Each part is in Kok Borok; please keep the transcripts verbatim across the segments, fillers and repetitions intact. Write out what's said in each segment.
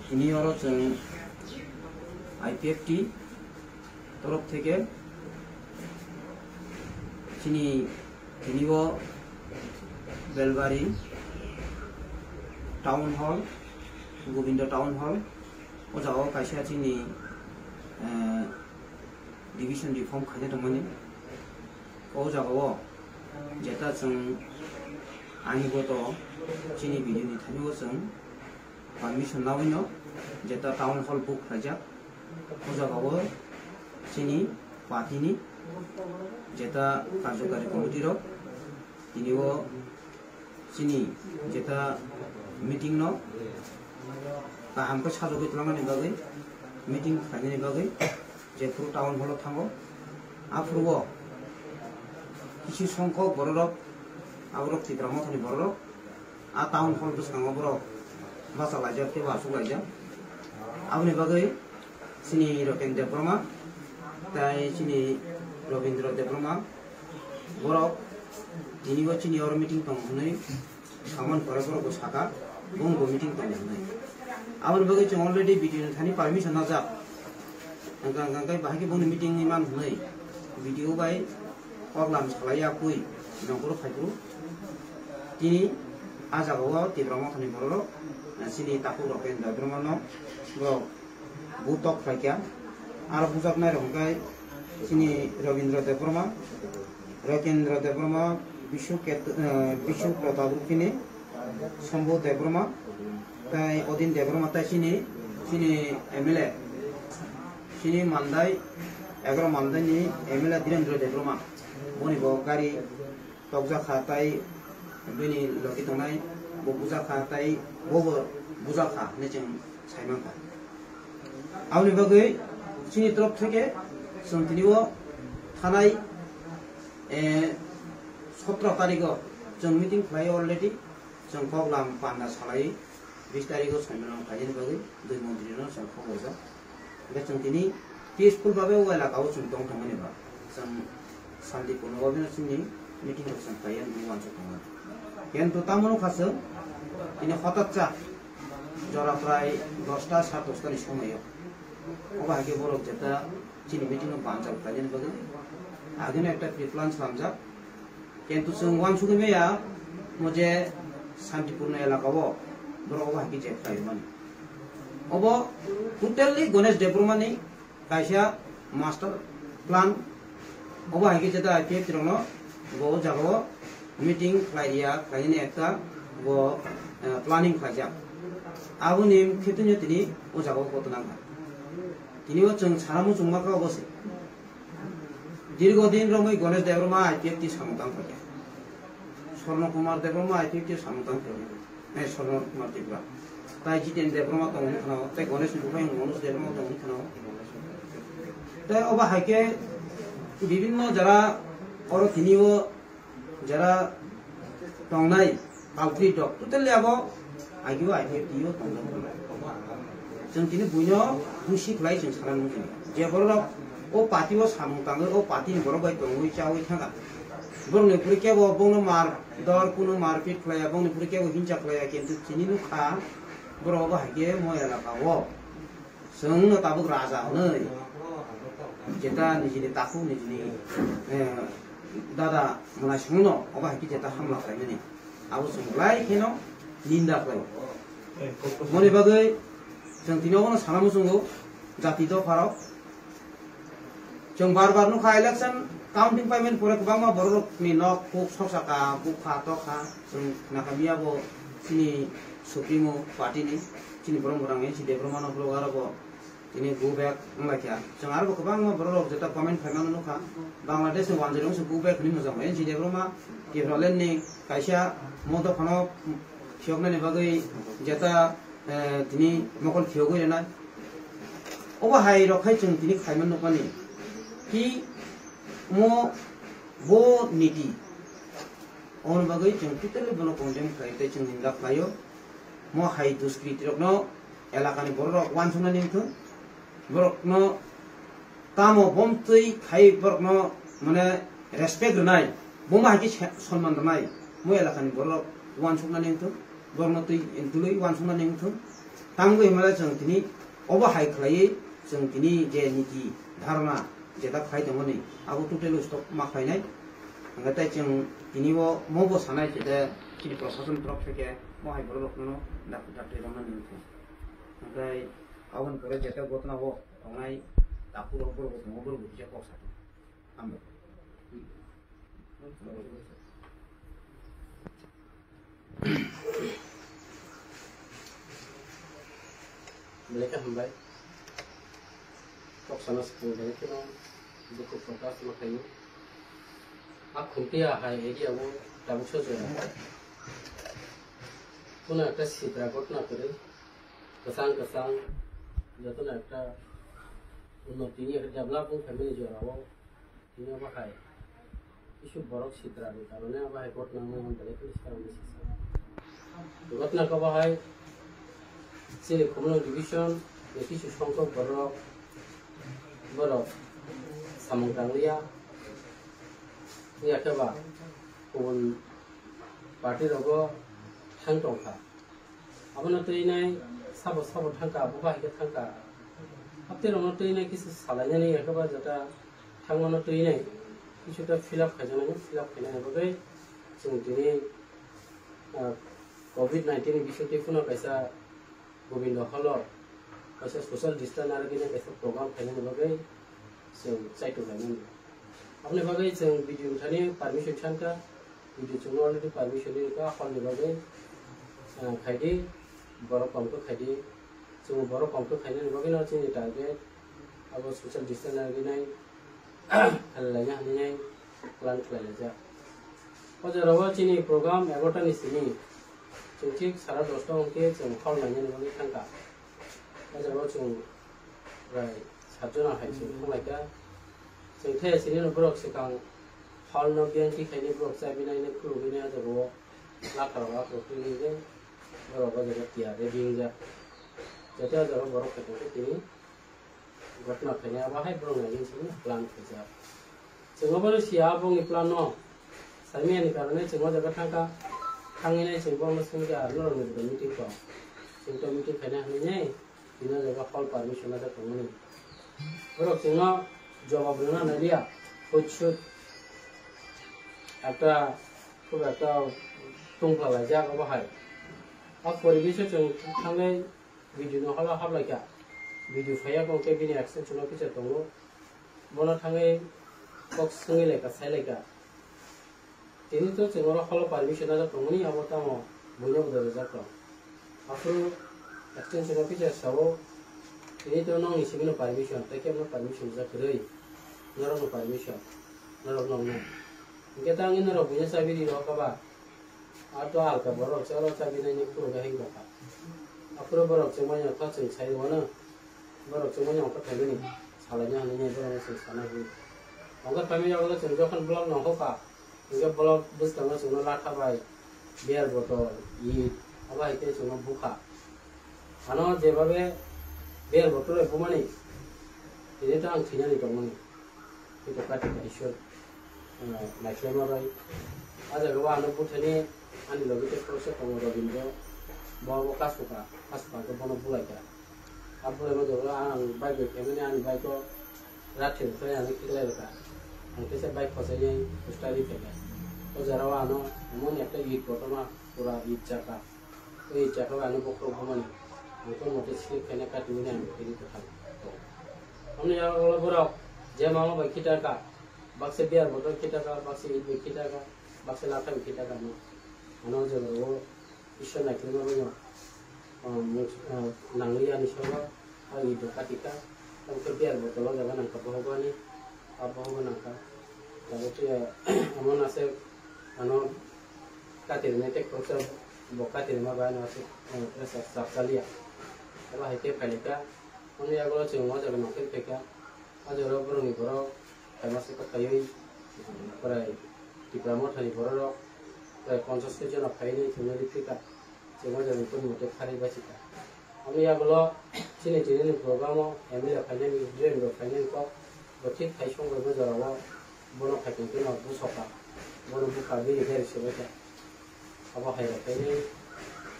Tini oro chwng I P F T torof theke chini tini o Belbari Town Hall, Gobindo Town Hall, o jaga o kaisa chini, eh, division reform khaina tongmani. O jaga o jeta chwng ani goto chini video ni thani o chwng permission nawi no jeta town hall book khlaijak. O jaga o chini party ni jeta karjokari committee rok tini o chini jeta meeting no kaham khe sajagwi twlangmani bagwi, meeting khlainani bagwi jephuru town hall o thango, aphuru o kisi songkhok bororok, aborok Tipra Mothani bororok, a town hall bwskango borok bachalaijak tei bo achuklaijak. Aboni bagwi chini Roken Debbarma tei chini Robindra Debbarma borok tini bo chini oro meeting tongo hwnwi samani pore borok bo saka, bongni bo meeting tongo hwnwi. Aboni bagwi chwng already B D O ni thani permission najak. Hwnkha hwnkha khe bahai khe bongni meeting ni man hwnwi B D O bai koklam salai ya pui nongkhoro phaiphuru. Tini a jaga o Tipra Mothani bororok, eh, chini takhuk Roken Debbarma no borok butok khlaikha. Aro bujaknai rok hwnkhe chini Robindra Debbarma, Rokendra Debbarma, Bishu Ket-, eh, Bishu Pratap Rupini, Shambhu Debbarma, tei Odin Debbarma, tei chini, chini M L A, chini Mandai, egaro Mandai ni M L A Dhirendra Debbarma, boni bo gari tokjakha tei bini logi tongnai bo bujakha tei bo bo bujakha hinwi chwng saimankha. Aboni bagwi chini torof theke chwng tini o thanai, eh, sotro tarikh o chwng meeting khlai already, chwng koklam panda salai bis tarikh o saimanrok khlainani bagwi dui montri no chwng khobor jak. Hingke chwng tini peaceful babe o elaka o chwng tong tongmani ba chwng santipurno babe no chini meeting rok chwng khlaiya hinwi uansuk tongo. Kintu tamo nukha chwng tini hotat cha jora prai dosta sat dosta ni somoi o obo hai khe borok jeta chini meeting no banchal khlainani bagwi agini ekta pre-plan slamjak. Kintu chwng uansugwi maya mo je Santipurno elaka o borok obo hai khe je khlai mani. Obo totally Ganesh Debbarma ni kaisa master plan. Obo hai khe jeta I P F T rok no bo o jaga o meeting khlai ya, khlainani ekta bo, eh, planning khlaijak. Aboni kheto no tini o jaga o koto nang kha. Tini o chwng sana muchung ma kha obo se. Dirgo din romwi Ganesh Debbarma I P F T samung tang kha. Swarno Kumar Debbarma I P F T samung tang kha. Eh, Swarno Kumar Tripura. Tai Jiten Debbarma tong wng khna, tai Ganesh ni buphai Manoj Debbarma tong wng khna. Tai obo hai khe bibinno jara oro tini o jara tongnai culprit rok totally abo agio I P F T o tongjak. Chwng tini buino dusi khlai chwng sana nukjani. Je borok o party o samung tangwi o party ni borok bai tongwi chawi thangkha. Borok ni phuri kebo bongno mar dor kunu marpit khlaiya, bongni phuri kebo hinsa khlaiya, kintu chini nukha borok obo hai khe mo elaka o. Chwng no tabuk raja hwnwi, jeta nijini takhuk nijini, eh, dada mwnaisingno obo hai khe jeta hamla khlaimani. Abo chwng belai kheno ninda khlai. Moni bagwi chwng tini obono sana muchungo jati dopharok. Chwng bar bar nukha election counting paimani pore kwbangma bororokni nok huk sok saka, bukha tokha, chwng khna kha miya bo chini supremo party ni, chini borok mwrang N C Debbarma no phuru aro bo tini go back wnglaikha. Chwng aro bo kwbangma bororok jeta comment khaimano nukha, Bangladesh ni wanjwirok se go back hinwi mwchang N C Debbarma, Tipraland ni kaisa mo dophano phiyoknani bagwi jeta, eh, tini mokol phiyogwi rwnai. Obo hai rok khai chwng tini khaimano nukmani. Ki mo bo niti. Oboni bagwi chwng totally bono condemn khlai tei chwng ninda khlaio. Mo hai duskriti rokno elakani bororok uansuknani wngthung. Borokno tamo bomtwi khai borokno mane respect rwnai, bomo hai khe se-, sonman rwnai. Mo elakani bororok uansuknani wngthung. Borokno twi, tului uansuknani wngthung. Tangwi hwnmale chwng tini obo hai khlaiwi chwng tini je niti dharna jeta khlai tongmani abo totally stop ma khlainai. Hwnkhe tei chwng tini o mobo sanai je chini prosason torof theke mo hai borok rokno dak-, dakti rwmani wngkha. Hwnkhe aboni pore jeta gotna o tongnai takhuk rok borok tongo, borok bo kisa kok sa tongo. Hambai. Belai khe hambai. Kok sana swkang belai kheno dukhu prokash ma khaio. A Khumtiya hai area o tabuk sojo. Kuna ekta sitra ghotna kwrwi. Kwchang kwchang jotono ekta unnoti ni ekta develop wng phaimani jorao. Tini abo hai kisu borok sitra ni karone abo hai ghotna wngmani belai kheno swkang wngwi sasa. Ghotna khe abo hai chini Khumulwng division ni kisu songkhok borok, borok samung tangliya, wngya khe ba kubun party rogo thang tongkha. Abono twi nai sabo sabo thangkha, abo bahai khe thangkha. Haptwi rokno twi nai kisa salainani, ekheba jeta thangmano twi nai kisu ta fill up khaijaknai, fill up khainani bagwi chwng tini, ah, covid nineteen ni bisingtwi phano kaisa Gobindo Hall o kaisa social distance narwgwini kaisa program khainani bagwi chwng chaitok laimani. Aboni bagwi chwng B D O thani permission sankha, B D O chwngno already permission rikha hall ni bagwi, ah, khaidi, borok kom khe khaidi, chwng borok kom khe khainani bagwino chini target abo social distance narwgwinai khalai laina hinwi plan khlai laijak. O jorao chini program egarota ni simi, chwng thik sara dosta hwnkhe chwng hall nainani bagwi thangkha. O jorao chwng prai satjona hai chwng thanglaikha. Chwng thaya sini no borok swkang hall no biyangki khainai borok chabinainai khulugwinai o jorao lakharo lakharo twiwi borok o jaga tiyar ready wngjak. Joto o jorao borok khaitongkhe tini. Ghotna khainai abo hai borok naigwi simi plan khaijak. Chwng obono sia aboni plan no saimani karone chwng o jaga thangkha, thangwi nai chwng borokno swngkha, "Norokni bo meeting tong?" Chwng to meeting khaina hinwi nai, tini o jaga hall permission ada tongmani. Borok chwngno jawab rwna naliya, hutsut ekta, khub ekta tungphla laijak obo hai. O poribesh o chwng thangwi B D O ni holo haplaikha. B D O phaiya khe bini extension officer tongo. Bono thangwi kok swngwi laikha, sai laikha. Tini to chwng oro holo permission najak tongmani, abo tamo buino bo dojak tong. Aphuru extension officer sao, tini to nokni simi no permission, tei kebo no permission rijak kwrwi. Norok no permission, norok nokno. Hwnkhe tangwi norok buino chabi ri rw kha ba. Aro to alka borok se oro chabi nai ni phuru khe heng tongkha. Aphuru borok chwngmani wngkha chwng sai rwmano. Borok chwngmani wngkha phaimani salaina hinwi borokno chwng sana hinwi. Wngkha phaimani yago chwng jokhon block no hokha, hwnkhe block bwskango chwngno latha bai beer bottle, it, abo hai khe chwngno bukha. Ano jebabe beer bottle bai bumani, tini to ang thwinani tongmani. Tei kok kati kaisor, eh, naikhlaima bai. A jaga o ano buthani ani logi tei khoroksa tongo Robindra. Bo abo kasu ka, kasu ka khe bono bulai ka. A bulai ma jaga o ang bike bai phaimani ani bike o rat thwi khlai ani khiklai rwkha. Ang teisa bike khosai nai style ri phaikha. O jora o ano emon ekta it kotorma pura it chakha. Tei chakha bai ano bokhorok bumani. Ang tong mote slip khaina kati mani ang tini kwthang tong. Ano yago borok je mama bai khita ka, baksa beer bottle khita ka, baksa it bai khita ka, baksa latha bai khita ka no. Ano je borok o Isor naikhe ma bai no. Nangliya ni sabo. O it bo kati ka, tamo khe beer bottle o jaga nang kha bohobani, a bohobo nang kha. Tabuk khe, omo no se ano kati rwnai tei khoroksa bo kati rwma bai ano aswk, eh, pressure chap cha liya. Abo hai khe phai lai kha, omo yago chwng o jaga nang khe phai kha, o jaga borok ni borok. Kaimasai kok kaiwi, prai Tipra Mothani bororok prai ponchash soi jona phainwi thwngwi rwphika, chwngno jani kunu mote kharwi bachika. Omo yagulo chini tini ni program o M L A phainani, D M rok phainani kok bo thik khai songbai bo jorao bono khai tongkhe no bwsokha, bono bwkha bini gari se baikha. Abo hai rok phainai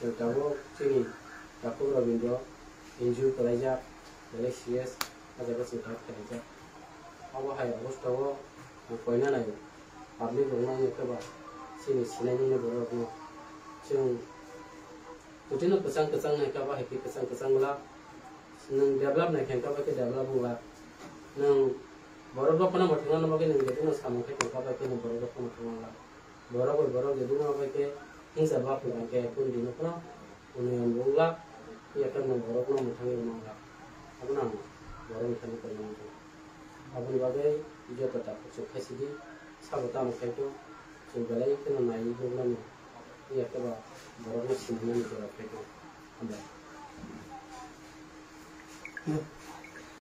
chwng tabuk chini Takhuk Rabindra injury kwlaijak, belai serious, o jaga chwng khaijak. Abo hai obostha o ang koina nai public rokno wngya khe ba chini sinai mani borok rokno chwng kutino kwchang kwchang nai khe abo hai khe kwchang kwchang wngla. Nwng develop nai khe abo khe develop wngla. Nwng borok rok phano mwthangna bagwi nwng jephru samung khe tongkha bai khe nwng borok rok phano thangna wngla. Borok bai borok jephru no bai khe hingsa bak wngkha khe kung dino phano unnayan bo wngla. Phiya khe nwng borok no mwthangwi rwna wngla. Abono ang borok ni thani koi mano. Aboni bagwi joto takhuk chwng khaisidi sabo tamo khai tong chwng belai kheno naiwi nuknani. Phiya khe ba borok no sinimani jora khai tong. Hambai.